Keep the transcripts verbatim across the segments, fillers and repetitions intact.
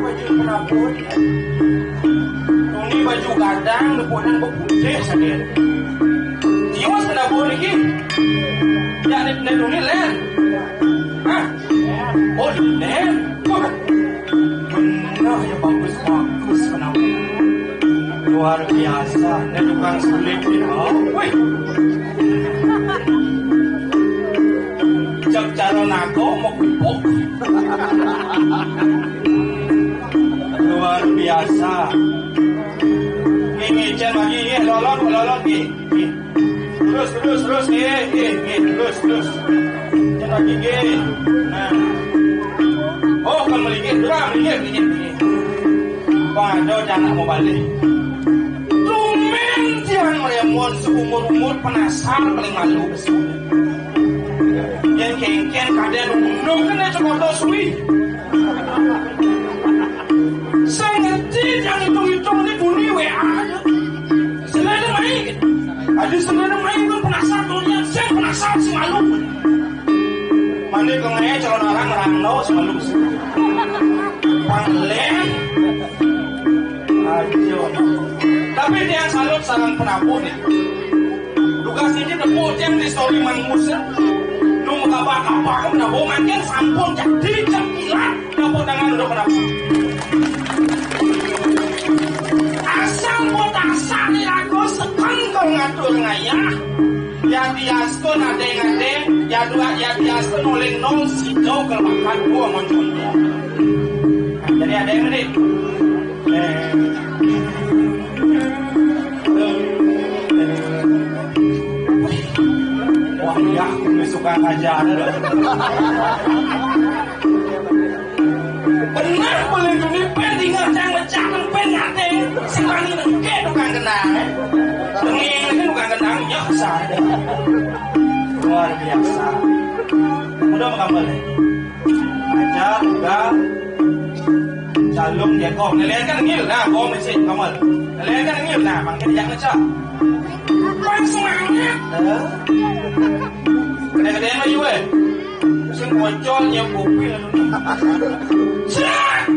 Baju penabur. Tuni baju gadang, lepunan beputih saja. Tios penabur lagi. Ya, ni, ni Tuni, Len. Hah? Oh, Len. Wah. Benar ya, bagus-bagus penabur. Luar biasa. Ni tukang sulit ni. Oh, wih. Cak cara nako mau kupuk. Luar biasa. Ini, Cen, lagi, ini, lolot, lolot, ini. Ini. Terus, terus, terus, ini, ini, ini, terus, terus. Cen, lagi, ini. Nah. Oh, kan melingkir, gerak, melingkir, melingkir, melingkir. Bang Ado, jangan mau balik. Tumen, Tian Mariamon, seumur-umur penasar paling malu. Yang kengken kadang unduk kena cemoto suwi. Saya ngerti yang hitung-hitung ini bunyi W A aja. Selain main. Ada selain main pun penasar dunia, saya penasar si malu. Mana kau ngaya calon orang, orang no si malu. Panglen. Ayo. Tapi dia salut sarang penabuh nih. Tugas ini tepuk yang di story Mang Musa. Nu mengapa-apa aku menabuh makin sampun jadi jam kilat. Tepuk tangan untuk penabuh. Asal buat asal nih aku sekon kau ngatur ngayah. Ya biasko nadeng-nadeng, ya dua, ya biasko noleng nol sido kalau makan gua mau contoh. Nah, jadi ada yang nih. Wah, iya, aku suka aja. Benar, boleh dunia pen tinggal jangan pecah pen ngateng. Sing wani nengke tukang kenang. Demi ini tukang kenang, ya, sadar. Luar biasa. Udah mau gambar, ya? Aja, udah. Calung dia kong. Nelayan kan ngil. Nah, kong di sini, kamar. Nelayan kan ngil. Nah, makin dia ngecak. Pas semangat. Hah? Kena-kena yang lagi, weh. Sing bocor, yang kopi, lalu. Syak!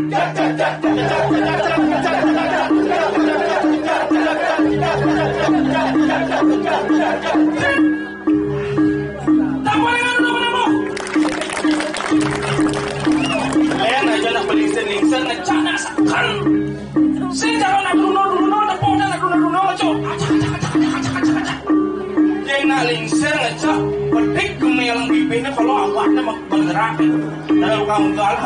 Tak boleh nganu nama-nama. Ayan aja nak beli sing ningsen, ngecak nak sakan. Sing jalan nak dulu, dulu, dulu, nak pun nak dulu, dulu, dulu, cok. Acak, acak, acak, acak, acak, acak, acak. Yang nak lingsir ngecak, pedik kemialang bibirnya kalau awaknya mak-, bergerak. Kalau kamu kalah,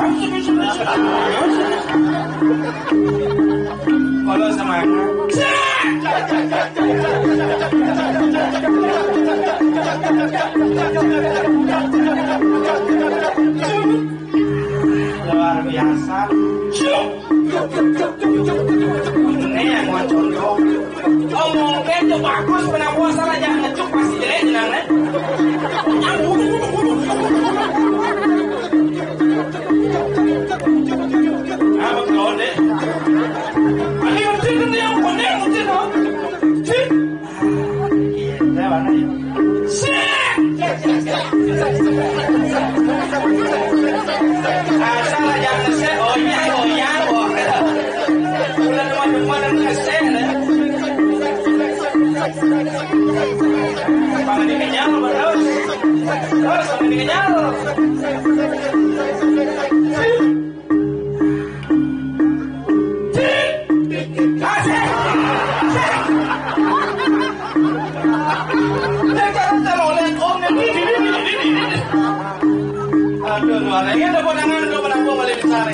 kalau semangat. Luar biasa. Ini yang mau contoh. Omong dia tu bagus, pernah puasa lah, jangan ngecuk, pasti jelek, jenang, eh. Ah, betul, deh. Ada yang mesti tu, yang benar, mesti tu. Cik. Iya, saya mana ya? Sik! Asal aja ngesek, oh iya, oh iya, oh. Udah teman-teman yang ngesek, ya. Bang dikenyal, terus. Terus, bang dikenyal. Aduh, luar lagi ada pandangan, ada pandangan balik besar.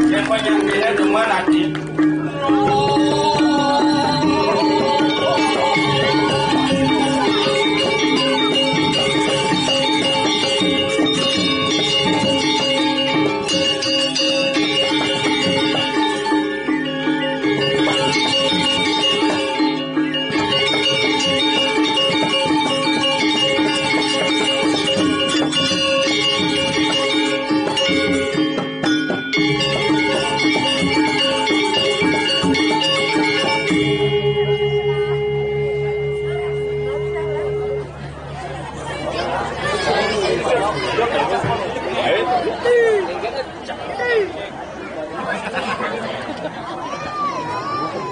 Yang banyak dia cuma nanti.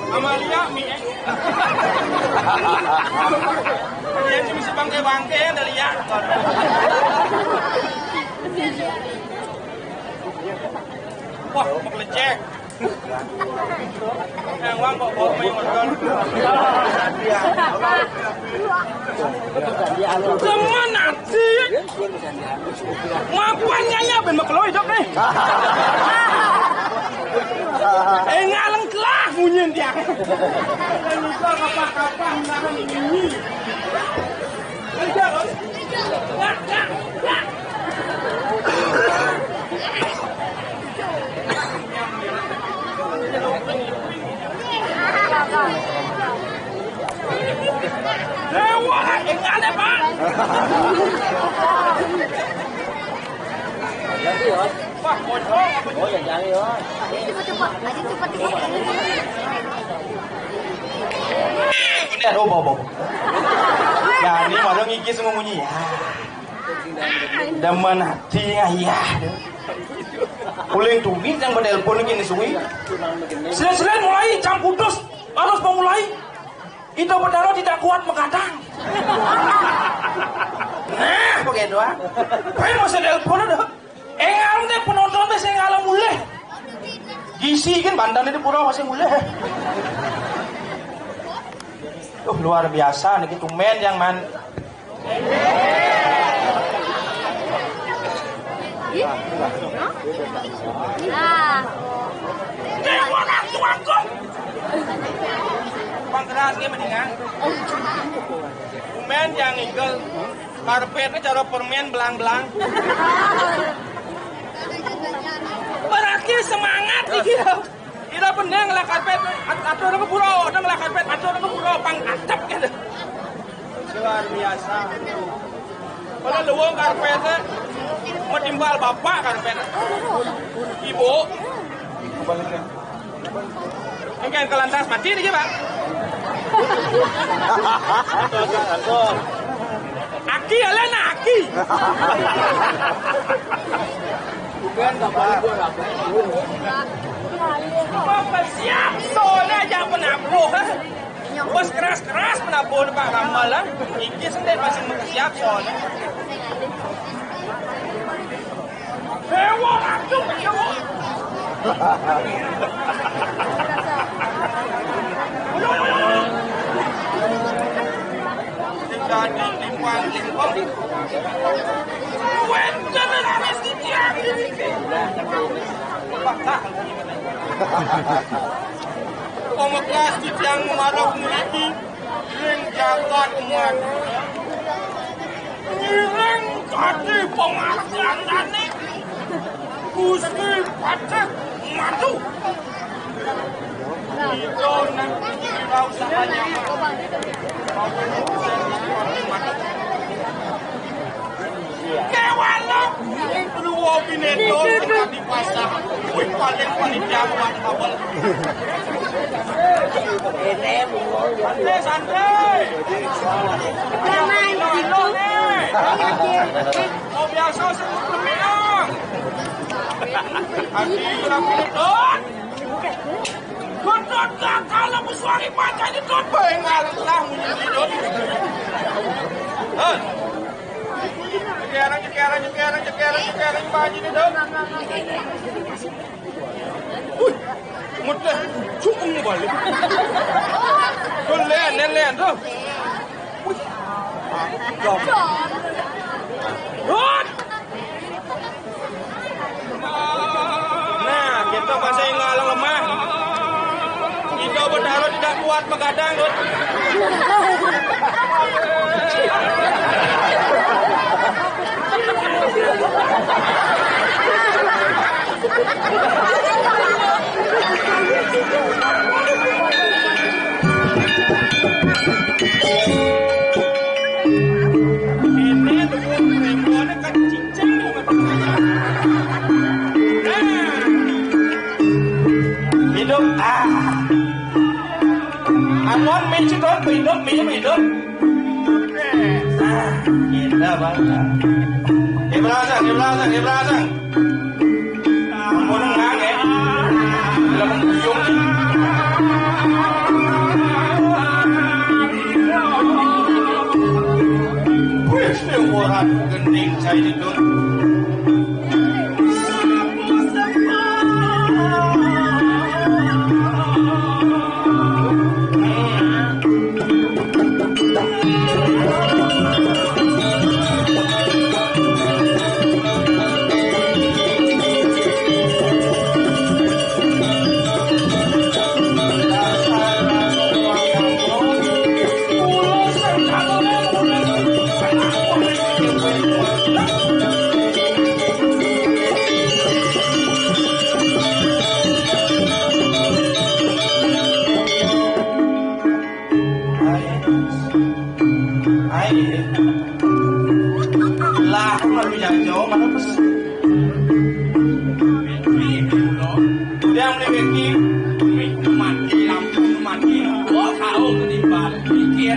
Amalia, mi. Dia cuma si bangke-bangke, ada lihat. Wah, mau lecek. Yang uang kok bawa main motor. Teman nanti. Ngakuannya ya ben makelo hidup nih. Eh, ngaleng telah munyin dia. Lupa kapah-kapah menahan ini. Kerja, Bos. Eh, wah, enggak ada, Pak. Wah, kocok. Oh, ya, jangan, ya. Ini ada obo-obo. Ya, ini malah ngikis ngumunyi. Ya. Demen hati, ya, ya. Uling duit yang menelpon gini suwi. Selain-selain mulai jam putus harus memulai. Itu Betara tidak kuat menggadang. Nah, begitu ah. Bae masih nelpon udah. Eh, ngalem deh penonton deh, saya ngalem mulai. Gisi kan bandan di pura masih mulai. Tuh, luar biasa nih, tumben yang man. Nah. Pangkeras ge mendingan. Tumben yang igel. Karpetnya cara permen belang-belang. Berarti semangat nih gitu. Ira bener ngelah karpet, at-, atur nang pura, nang ngelah karpet, atur nang pura, pang atep gitu. Luar biasa. Kalau luwung karpetnya, mau timbal bapak karpet. Ibu. Enggak, kalau lantas mati nih, Pak. Aki, ya lah, nah, aki. Bukan, nggak boleh, gua nggak boleh. Bapak siap, soalnya aja penabuh, ha? Bos keras-keras penabuh, Pak Ramal, ha? Iki sendiri masih siap, soalnya. Dewa, aduh, dewa. Jadi timbang-timbang. Wenten ame sitian iki. Pemeklas titiang marep ngriki ring jagat mati. Ngiring kadi pangarsanane Gusti Patih Madu. Iko nang ora usah nyamar. Kewala ning Pluwa Bineta sing dadi pasah. Kuwi paling, paling jagoan kabel. Santai, santai. Jangan gitu. Mau biasa sebut demi, ah. Hati lagi, Dot. Dot, Dot, gagal aku suari baca ini, Dot. Bengal lah, Dot. Hah? Cekeran, cekeran, cekeran, cekeran, cekeran, Pak Haji ini, Dot. Wih, mudah, cukup balik. Tuh, len, len, len, tuh. Wih. Hut. Nah, kita masih ngalang lemah. Kita berdarah tidak kuat begadang, Dut. Ini tuh, ini tuh, ini tuh. Hidup, ah. Amun minci tuh, hidup, minci hidup. Ah, gila banget. Dia berasang, dia berasang, dia berasang. Amun Wis, ora gending cai itu. Lah, aku malu jajo, mana pes. Udah mulai bikin, mati lampu mati. Oh, tahu ketimbang. Pikir,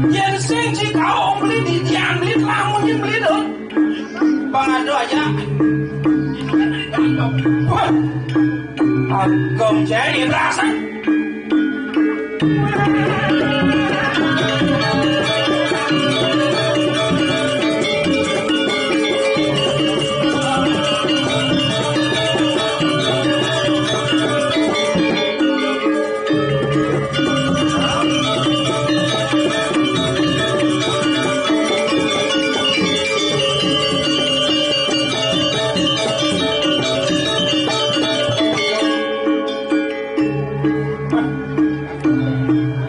yang sing si tahu beli di jam beli lamun beli dong. Bang Ado aja. Itu kan dari tanduk. Wah. Agam jadi rasa.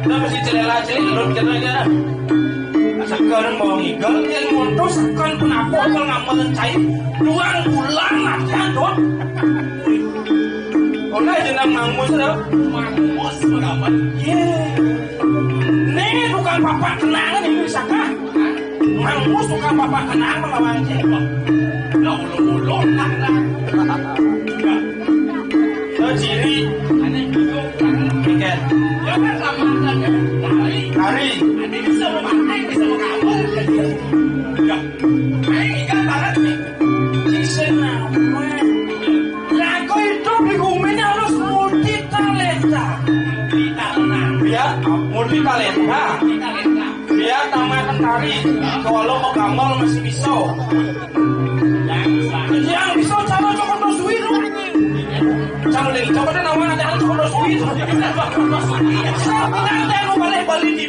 Nah, masih celela-celelun kena ya. Sekarang mau ngigel, yang montos sekarang kenapa kalau ngambil cai? Dua bulan latihan, Dot. Oleh jenang Mang Mus, dah. Mang Mus, berapa? Iya. Nih, tukang papak kenangan ini, Saka. Mang Mus tukang papak kenangan, Mang Mus. Lo, lo, lo, lo, lo, lo. Lo ciri. Aneh, gitu. Tiket. Ya, kan, sama, kan, ya. Tari. Tari. Aneh, bisa memakai, bisa mengawal, gitu. Ya. Aneh, ikan banget, nih. Sing seneng. Lah, kok hidup di bumi ini harus multi talenta. Multi talenta. Biar multi talenta. Multi talenta. Biar tamat tari. Kalau mau gamal masih bisa. Yang bisa cara cokot suwi tuh. Jangan lagi cokot nama ada cokot suwi tuh. Saya bilang saya mau balik-balik di.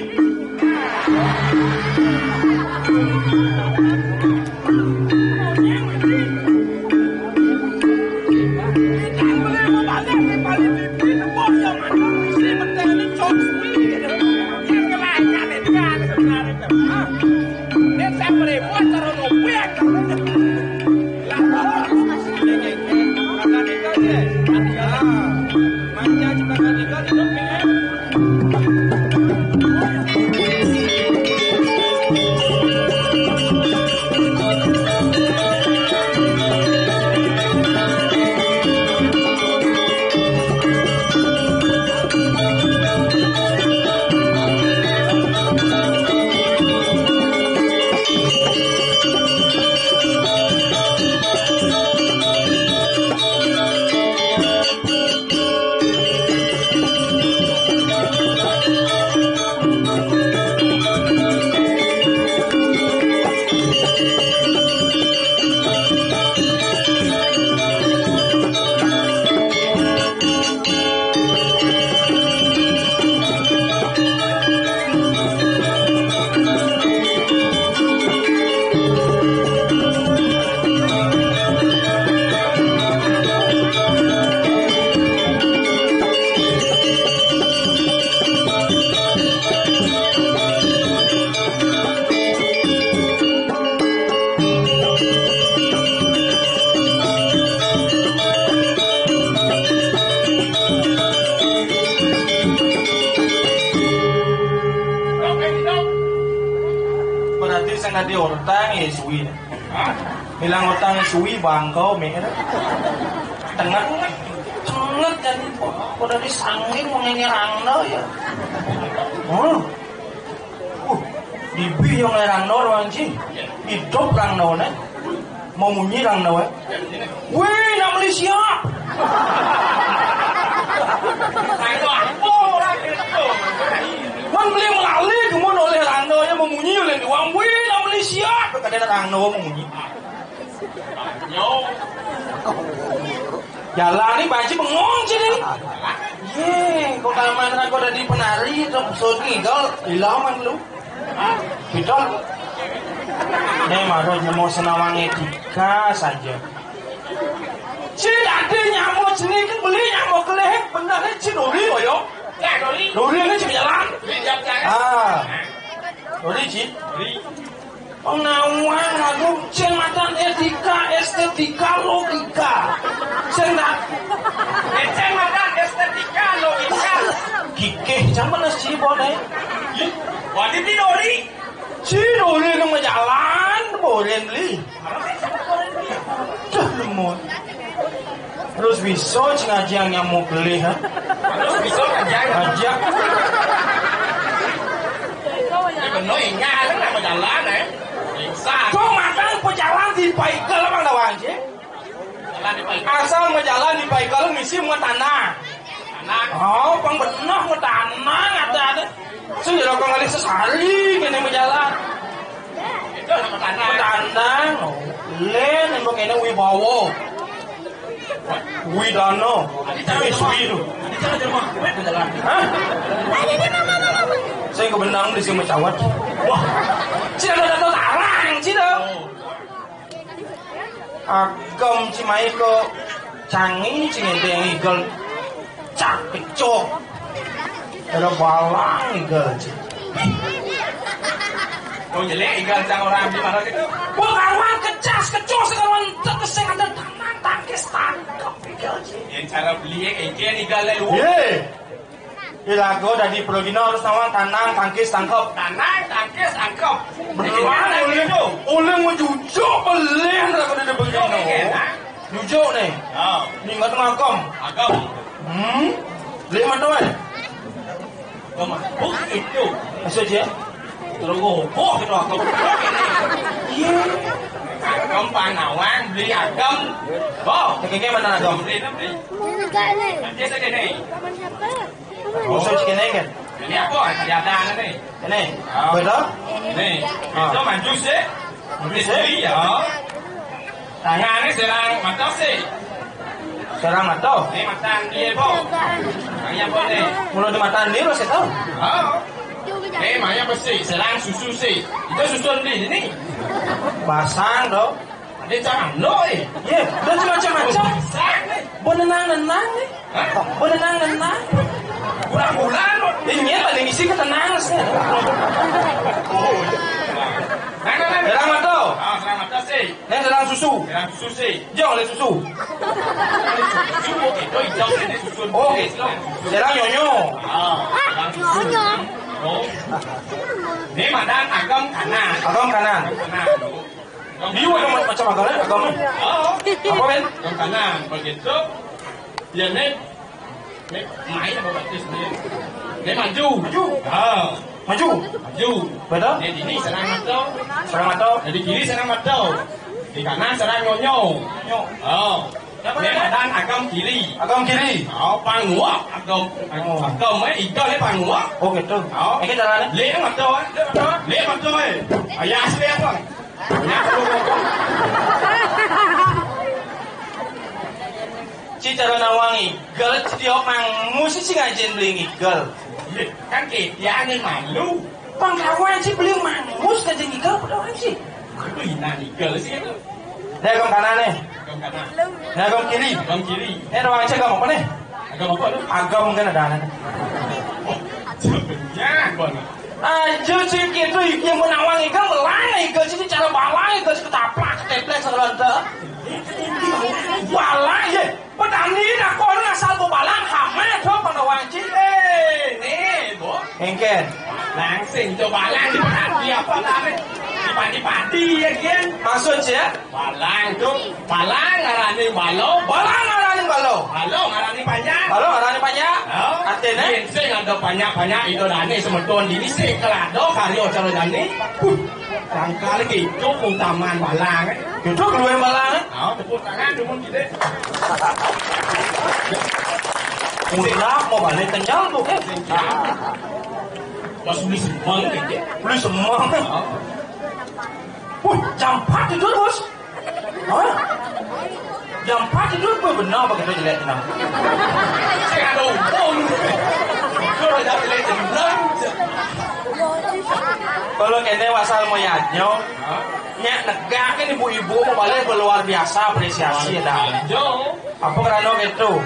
Berarti sing dadi ortang ya suwi. Bilang utang suwi bangkau mikir. Tengah, tengah kan. Kok dari sangking mau nyerang lo ya. Oh. Uh, dibi yang nyerang lo, anjing. Hidup orang lo, nih. Mau munyi orang lo, eh. Wih, nak Malaysia. Tang no munyi. Yo. Jalan ni banci bengong sini. Ye, kok keamanan kok dadi penari terus ngigel, ilang man lu. Betul. Nih, maro nyemo senawang etika saja. Ci dadi nyamo jenenge beli nyamo keleh, bener ci dori koyo. Ya, dori. Dori ini ci jalan. Dori jam jalan. Ah. Dori ci. Dori. Penawang lagu cen matan etika, estetika, logika. Sing tak? Cen matan estetika, logika. Gigih, jangan sih, boleh. Wadi di dori. Ci dori nang majalan, boleh beli. Dah, lemon. Terus bisa ci ngaji nyamuk beli, ha? Terus bisa ngaji. Ngaji. Ini bener ingat, kan, nama jalan, eh? Bisa. Kok makan pejalan di Paikel, Bang Dawang, ci? Jalan di Paikel. Asal majalan di Paikel, misi mau tanah. Tanah. Oh, pang bener mau tanah, ada, ada. Sing ya, kok ngalih sesali, kene majalan. Itu nama tanah. Tanah, oh. Len, nembok ini wibawa. Widana. Wis wi tu. Hah? Saya kebenang di sini mencawat. Wah. Cina ada datang tarang, Cina. Agem cimai ke cangi, cingedeng igel. Cak kecok. Ada balang igel, Cina. Oh, jelek igel cang orang di mana gitu? Wah, karuan kecas, kecos, karuan tekesek ada tangan, tangkis, tangkep igel, Cina. Yang cara beli ya, kayak gini, igel, lu. Ye. Ilago dadi progino harus nawang tanang, tangkis, tangkep. Tanang, tangkis, tangkep. Beneran, jadi mana uling, gitu? Uling mau jujuk, beli, lagu dadi progino. Oke, nah. Jujuk nih. Ya. Nih, nggak tengah kom. Agem. Hmm? Beli mana tuh, eh? Agem, oh, itu. Maksud dia? Terus gopoh gitu, agem. Iya. Agem panawang, beli agem. Oh. Kayaknya mana agem? Beli, beli. Ini enggak nih. Nanti saya gini. Teman siapa? Musuh cikin ini kan? Ini apa? Ada ada nih. Ini. Oh. Betul? Nih. Ah. Itu maju sih. Maju sih. Iya. Tangannya serang mata sih. Serang mata? Ini mata dia, Bu. Hanya apa nih? Mulai di mata dia, lo sih tahu. Oh. Eh, makanya apa sih? Serang susu sih. Itu susu di ini. Pasang, dong. Ada cara lo, eh. Iya, udah macam-macam. Pasang, eh. Benenang-nenang, eh. Hah? Benenang-nenang. Bulan-bulan lo. Ini paling isi ketenangan sih. Oh, iya. Nah, nah, nah. Serang mata. Ah, serang mata sih. Nih, serang susu. Serang susu sih. Jauh oleh susu. Susu, oh, gitu, hijau ini susu. Oh, gitu. Serang nyonyo. Ah, serang susu. Oh. Ini madan agem kanan. Agem kanan. Kanan. Dia ada macam agem, agem. Oh. Apa, Ben? Agem kanan. Begitu. Ya, nih. Nih, main apa batis nih? Nih, maju. Maju. Ah. Maju. Maju. Betul? Nih, ini serang mata. Serang mata. Jadi kiri serang mata. Di kanan serang nyonyo. Nyonyo. Oh. Nih, madan agem kiri. Agem kiri. Oh, panguak. Agem, oh, agem, eh, igel, eh, panguak. Oh, gitu. Oh. Ini caranya? Lihat mata, eh. Lihat mata, eh. Ayah asli apa? Ci cara nawang igel, ci dia mangus, ci ngajen beli ngigel. Kan kita angin malu. Pangkawan ci beli mangus ngajen ngigel, pangkawan ci. Aku ina ngigel sih itu. Nih, agem kanan nih. Agem kanan. Nih, agem kiri. Agem kiri. Nih, nawang ci agem apa nih? Agem apa tuh? Agem kan ada anak. Oh, sebenarnya apa nih? Aja sih gitu, yang menawang ikan melang, ikan sini cara balang, ikan sini ketaplak, keteplek, segala ada. Balang ya, petani nak kono asal mau balang, hama tuh pada wajib. Eh, nih, Bu. Engken. Langsung coba lang di padi apa tadi? Di padi-padi ya, Gen. Maksud ya? Balang tu, balang ngarani balo. Balang ngarani balo. Balo ngarani panjang. Balo ngarani panjang. Oh. Artinya? Yen sing ada panjang-panjang itu dane semeton dini sing kelado karya cara dane. Huh. Tangkal iki cuk utaman balang. Cuk keluar balang. Oh, tepuk tangan dulu kita. Mutlak mau balik kenyal tuh, eh. Pas beli semang gitu. Beli semang. Oh. Wih, jam empat tidur, Bos. Hah? Jam empat tidur, wih, benar apa kita jelek tenang. Saya ada uang. Tidur aja jelek tenang. Kalau kene pasal mau yadnyo, nyak negak kan ibu-ibu mau balik luar biasa apresiasi ya dah. Apa karena gitu?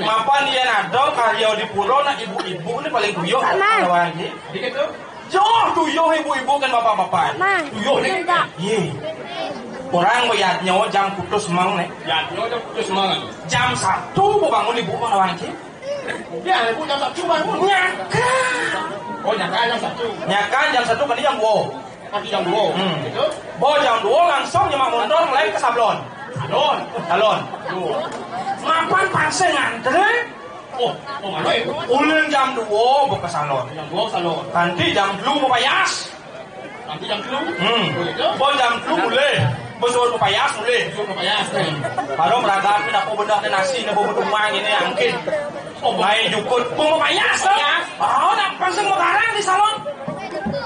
Mapan dia nadong karyo di puro nak ibu-ibu ni paling tuyuh. Kalau lagi. Jadi gitu. Yo, tuyuh ibu-ibu kan bapak-bapak. Tuyuh ni. Iya. Orang bayar nyawa jam putus mang ni. Ya, nyawa jam putus mang. Jam satu bu bangun ibu kan orang cik. Ya, ibu jam satu bangun. Nyaka. Oh, nyaka jam satu. Nyaka jam satu kan jam dua. Pagi jam dua. Hmm. Gitu. Bo jam dua langsung nyemak motor mulai ke sablon. Salon. Salon. Dua. Mapan pangse ngantre. Oh, oh, mana itu? Ulun jam dua buka salon. Jam dua salon. Nanti jam dua mau payas. Nanti jam dua. Hmm. Oh, itu. Bon jam dua boleh. Besok mau payas boleh. Besok mau payas. Hmm. Baru meragam ni apa benda ni nasi ni bau tuang ini angkin. Oh, main jukut. Mau payas lah. Payas. Oh, nak langsung mau garang di salon.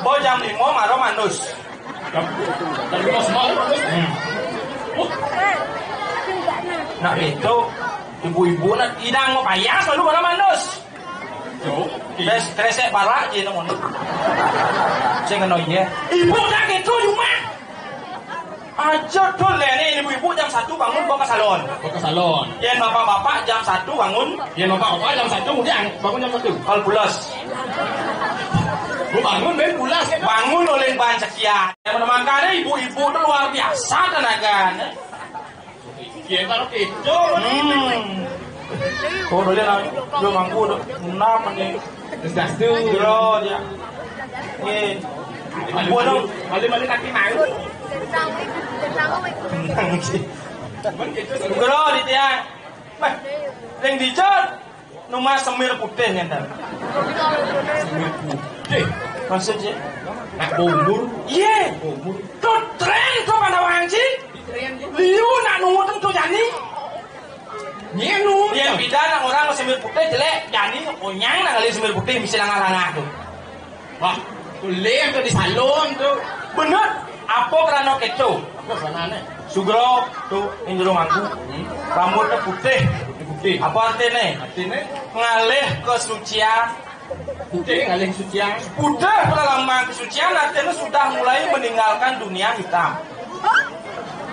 Bon jam lima maru manus. Nah, itu ibu-ibu nak idang mau payas lalu mana manus. Yo, kres-, kresek barak je namun. Saya kena iya. Ibu nak itu cuma. Aja tuh lene ibu-ibu jam satu bangun bawa ke salon. Bawa ke salon. Yang bapak-bapak jam satu bangun. Yang bapak-bapak jam satu kemudian bangun jam satu. Kalau pulas. Lu bangun, Ben, pulas. Bangun oleh ban sekian. Yang menemankannya ibu-ibu tuh luar biasa tenaganya. Iya, kalau gitu. Hmm. Oh, boleh lah. Lu mangku tuh. Kenapa nih? Sudah tuh. Bro, ya. Nih. Gua dong. Malu-malu kaki malu. Bro, di tiang. Bah, yang dijot. Numah semir putih ngenten. Semir putih. Maksudnya? Nak umur. Iya. Umur. Tuh tren tuh pada wanci. Liu nak nunggu tentu jani. Iya nunggu. Yang beda nak orang semir putih jelek, jani onyang nak kali semir putih misi langah-langah tuh. Wah, boleh tuh di salon tuh. Bener. Apa karena keco? Apa karena? Sugro tuh yang jero mangku. Rambutnya putih. Putih. Apa artinya? Artinya? Ngalih kesucian. Putih ngalih kesucian. Putih pada lambang kesucian artinya sudah mulai meninggalkan dunia hitam.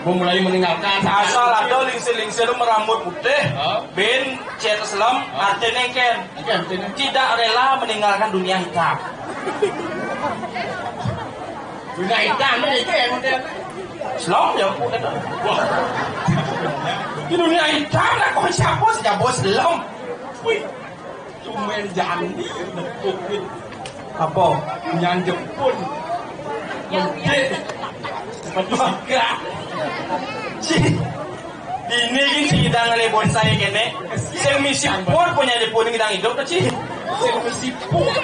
Mau mulai meninggalkan. Asal ada lingsir-lingsir merambut putih, ben cet selem, artinya ken. Tidak rela meninggalkan dunia hitam. Dunia hitam itu yang model. Selem ya, aku kata. Wah. Di dunia hitam lah, kau siapa sejak bos selem? Wih. Cuman jani nepuk. Apa? Nyanjepun. Mungkin. Sepatu siga. Ci. Dini gin si idang ale bonsai kene. Sing misi pun punya di pun idang hidup kecil. Sing misi pun.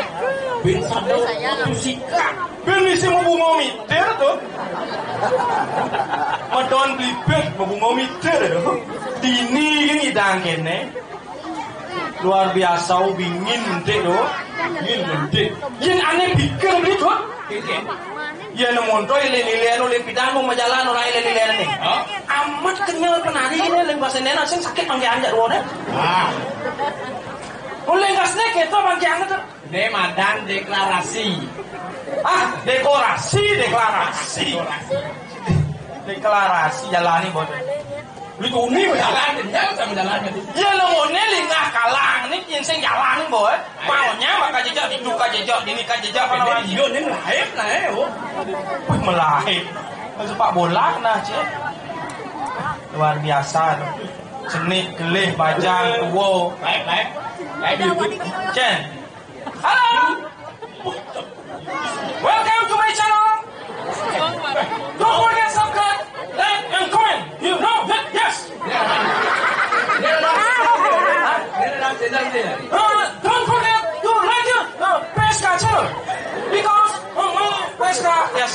Bin sadar sepatu siga. Bin misi mau bunga mitir tuh. Medon blibet mau bunga mitir tuh. Dini gin idang kene. Luar biasa, oh, bingin mentik tuh. Bingin mentik. Yang aneh pikir beli tuh. Ya nemu tuh ilen-ilen oleh pidang mau majalan orang ilen-ilen nih. Hah? Amat kenyal penari ini leng bahasa nenek sing sakit panggilan jadwalnya. Ah. Oleh gasnya kita panggilan tuh. Ini madan deklarasi. Ah, dekorasi, deklarasi. Deklarasi. Deklarasi jalani bos. Lu tuni berjalan, dia bisa berjalan gitu. Ya lo ngone lingah kalang nih, yang sing jalan bos. Maunya maka jejak, diduka jejak, dinika jejak, kalau lagi. Yo, ini melahir, nah, eh, oh. Wih, melahir. Sepak bola, nah, cek. Luar biasa tuh. Seni, kelih, bajang, tuwo. Baik, baik. Baik, baik. Cek. Halo. Welcome to my channel. Don't forget subscribe, like, and comment. You know that, yes. Uh, don't forget to like it, uh, P S K channel. Because, uh, uh, P S K, yes.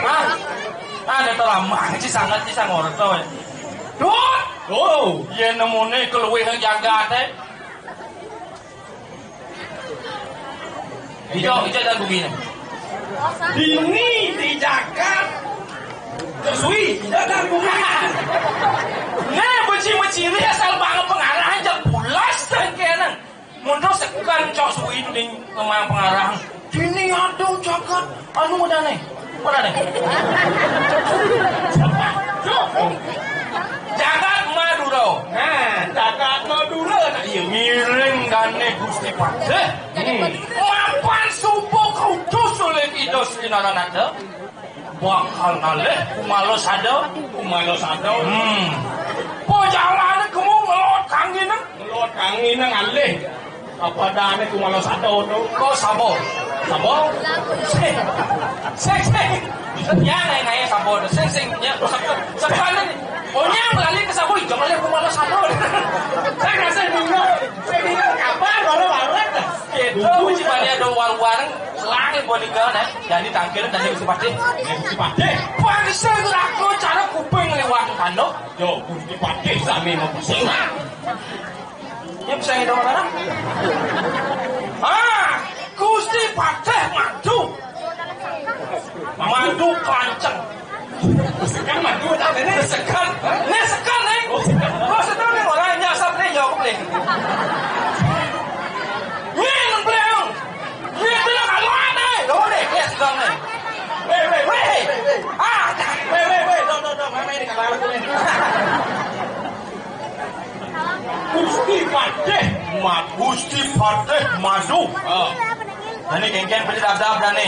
Hah? Ada terlambat sih sangat sih sangat tuh. Duh! Oh, iya nemune keluih yang jagat eh. Ijo, ijo dan bumi ne. Dini di jagat. Terus wi, ijo dan bumi. Nah, beci-beci ini asal banget pengarahan jam pulas dan kena. Mundur sekan cok suwi itu di ngemang pengarang. Dini ada jagat anu udah nih. Udah nih. Jagat Madura. Nah, jagat Madura. Nah, iya, ngiring dane Gusti Patih. Hmm. Mapan subuh kudus oleh Ida Sri Naranada. Bakal ngalih kumalo sada. Kumalo sada. Hmm. Pojalane kemu ngelot kangine. Ngelot kangine ngalih. Apa dane kumalo sada to? Kok sapa? Sapa? Sing. Sing, sing. Ya, nae, nae, sapa to? Sing, sing. Ya, sapa? Sapa ne? Oh, nyang lali ke sapa? Ijo ngalih kumalo sada. Saya kasih bingung. Saya bingung kapan baru baru. Gitu, cuma dia ada warung-warung. Selang ibu nikah, nah. Jadi tangkil dan Gusti Patih. Gusti Patih. Bangsa itu aku cara kuping lewat kandok. Yo, Gusti Patih sami mau pusing. Ya bisa ngitung mana? Ah, Gusti Patih madu. Madu kanceng. Sekan madu tak ini. Sekan. Ini sekan nih. Oh, sekan. Oh, sekan nih orang nyasar nih jawab nih. Ini nang beliau. Ini bilang kalau ada. Lo nih, ya sedang nih. Weh, weh, weh. Ah, weh, weh, weh. Tuh, tuh, tuh, mama ini kalau aku nih. Gusti Patih, Mat Gusti Patih madu. Oh. Dane kengken beli dadap dane.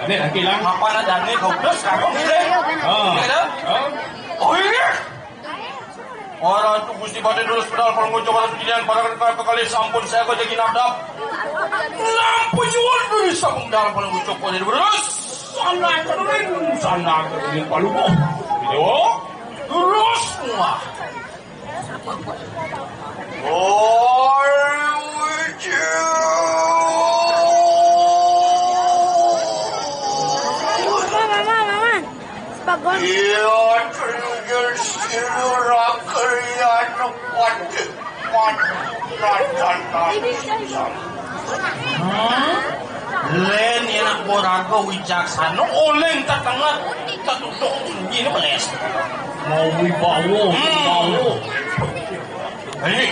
Dane lagi lah. Apa na dane kau terus kamu ini? Oh. Gitu? Oh. Oh iya. Orang itu Gusti Patih terus pedal kalau ngucap orang pilihan pada kali kali sampun saya kau jadi nadap. Lampu jual dulu sampun dalam kalau ngucap kau jadi terus. Sana kering, sana kering paluko. Gitu. Terus semua. Mama, mama, mama. Sepagon. Iya, terus sira kalian kuat. Hmm? Len enak boraga wicaksana, oleh tetenget tetutuk tinggi ini beles. Mau wibawa, hmm. Wibawa. Hei.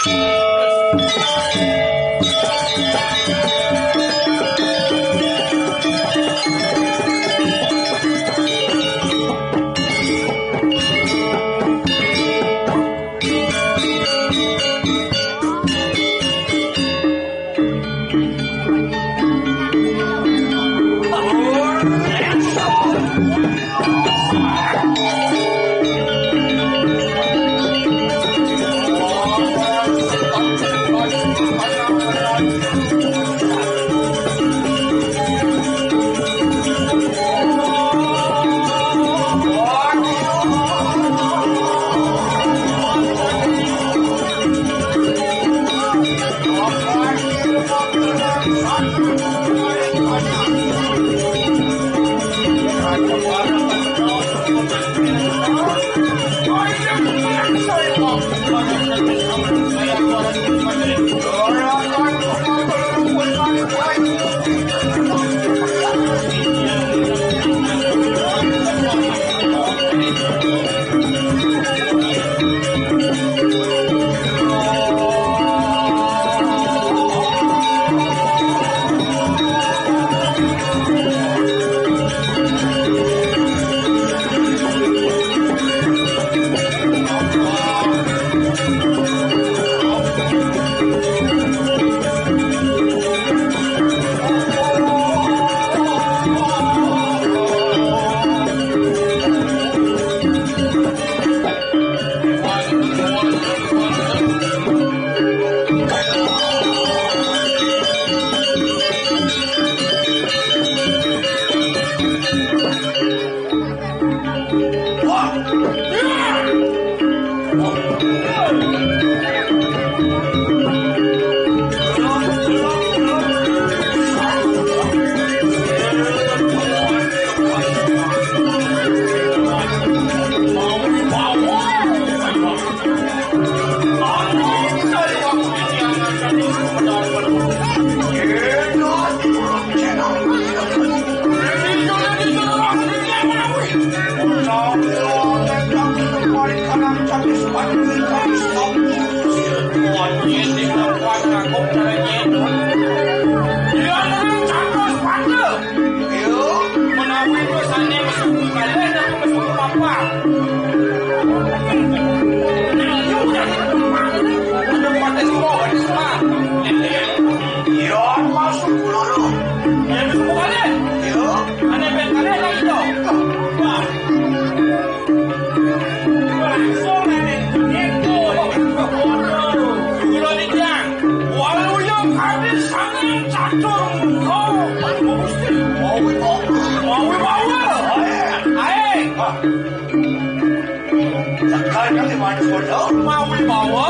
Mawi bawa.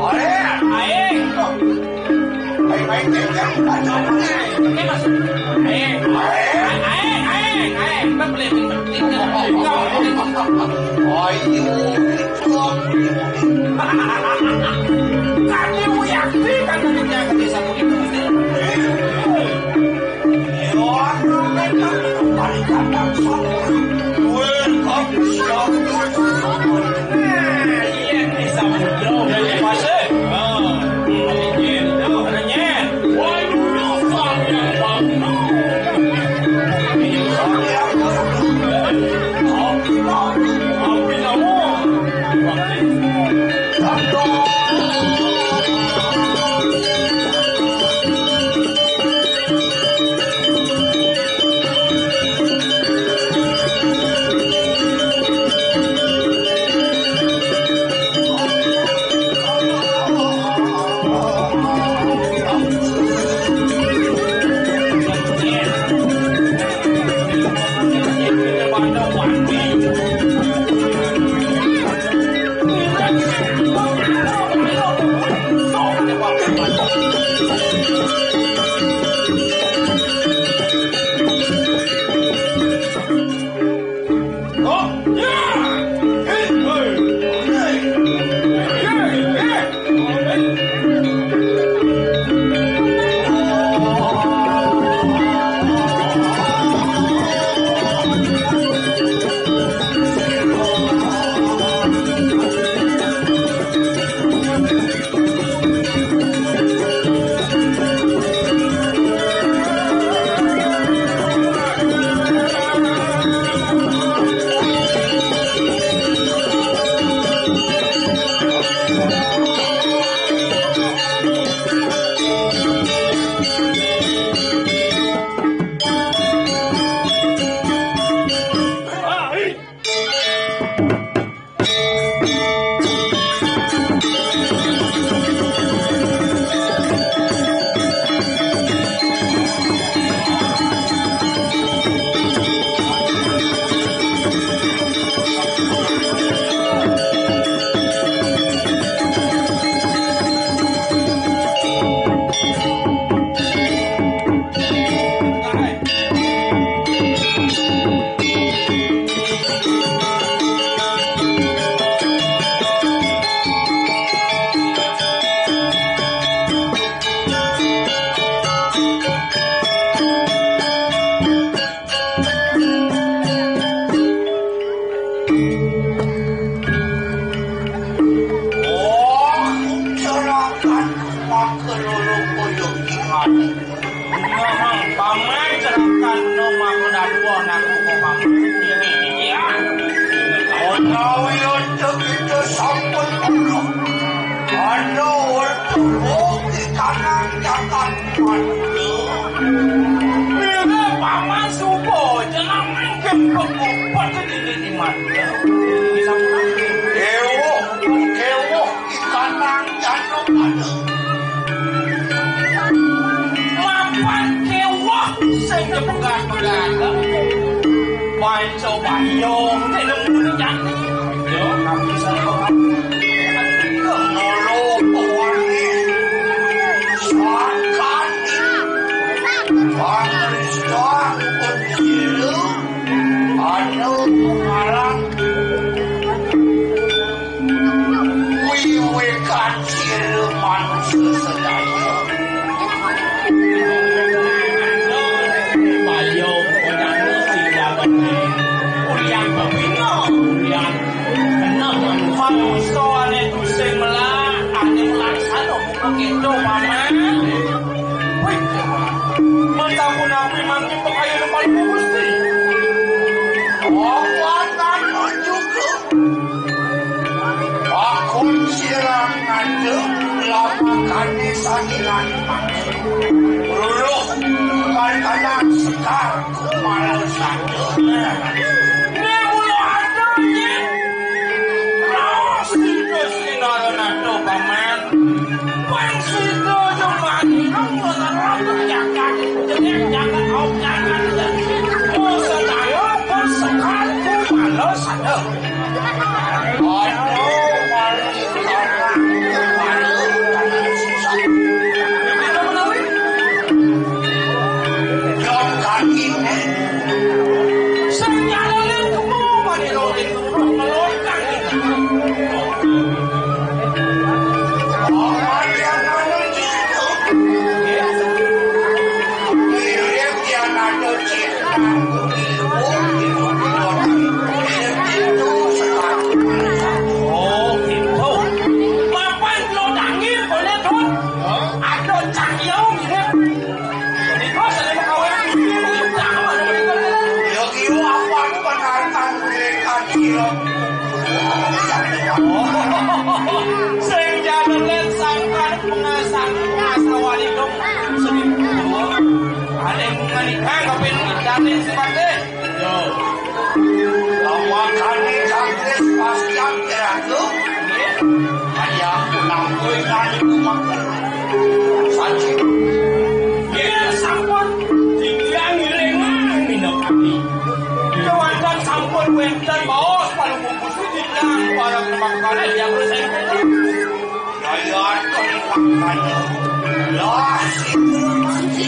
Ae. Ae. Ae. Ae. Ae. Ae. Ae. Ae. Ae. Ae. Ae. Ae. Ae. Ae. Ae. Ae. Ae. Ae. Paman serahkan no mako dadua naku ko paman. Iya. Menawi untuk kita sampun dulu. Anda untuk bukti tanah jagat mati. Bila paman suka, jangan main kepuk-kepuk di mata. Bisa pulang. Ewo, ewo. Ikanang jano pada. Mapan kewah sing kepegat-pegat. Panco bayong, tidak mudah jani. Yo, tapi saya orang. Kemolo pewangi. Sangkani. Pangeristan pun kira. Anu pengarang. Wiwit kancil manusia sedaya. Bayo, kodang sing dapat. Ulian Luluh, kali kanan sekar, malah satu. Ini mula ada, Nyi. Raos itu sinarana to, Paman. Pan sida jemani nang ngelarang jagat, jagat, jagat, au, jagat. Oh, sedaya bersekar, ku malah satu. Oh, gitu. Mapan lo dangi boleh, Dut. Ada cahaya ini. Ini kau sering kawin. Ya, kira apa aku menantang mereka, kira. Sing jalan sangkan pengasang pengasawali dong. Sering. Ada yang menganikah, tapi ada yang sifatnya. Yo. Lawakane Cangkris pasti akhir-akhir. Kaya aku nang kowe kali kumaker. Saji. Yen sampun dikiang ngilingan minakadi. Kewanten sampun wenten baos palu bungkus dikiang para kemakanan yang bersengketa. Daya atur makanya. Lah, situ nanti.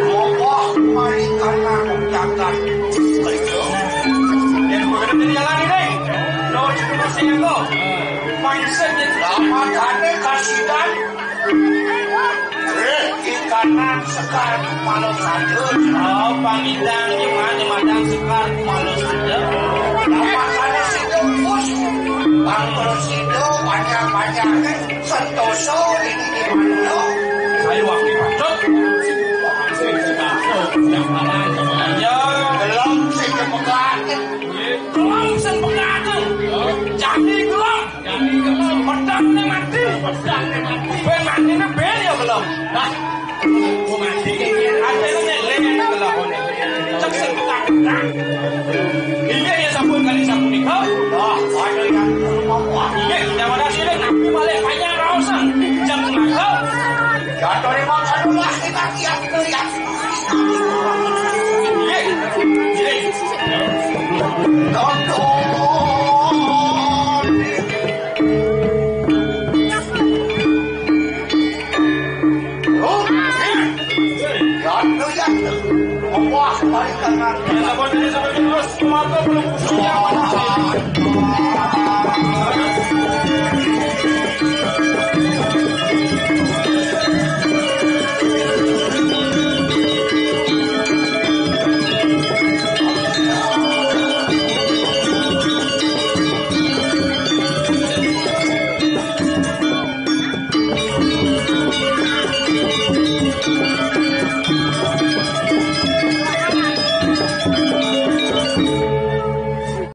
Apa mari karena jagat. Betul. Dan bukan dari jalan ini. Lo cuma sih aku. Mindset dia. Lama tadi kasihan. Eh, ikanan sekar malu saja. Oh, pamitan gimana madang sekar malu saja. Lama tadi situ bos. Bang terus itu banyak-banyak. Sentosa ini di mana? Saya wakil patut. Yang mana? Ya, gelem sing kepegat. Gelem sing pegat. Jadi gelem. Jadi gelem. Pedang ni mati. Pedang ni mati. Ben mati ni ben ya gelem. Nah, aku mati kayak gini. Ada ni lele ni gelem. Cek sing pegat. Iya ya sampun kali sapunika. Lah, ada yang mau. Iya, yang mana sih, tapi balik banyak raosan. Jam naga. Ya, dari mana lah kita tiap lihat. Iya, iya. Tonton.